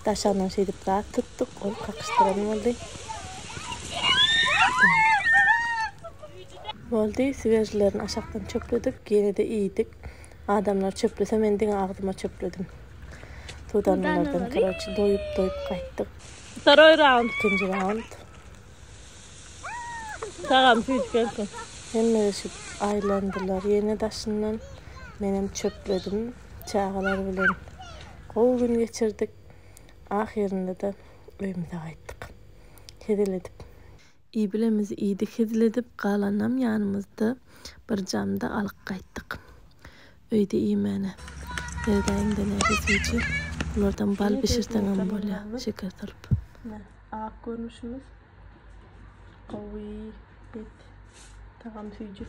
Daşagyndan şeýdip zat tutduk, ol kakyşdyran boldy. Boldy, swežlerini aşakdan çöpledik, ýene-de iýdik. Adamlar çöplese men diňe agzyma çöpledim. Sudanlylardan karoçi doýup doýup gaýtdyk. Wtoroý raund. Ikinji raund. Tagam süýji gelsin. Hemmeler aýlandylar ýene daşyndan. Menem çöpledim çagalar bilen. Gowy gün geçirdik. Ahyrynda-da öýümize gaýtdyk. Hezil edip. Iýibilemizi iýdik hezil edip, galanam ýanymyzda bir jamda alyp gaýtdyk. Öýde iýmäne. Seredäýiňdä nähili süýji. Bulardan bal bişirseňem bolýar, şeker salyp. Ine, ak görnüşimiz. Gowy et. Tagam süýji.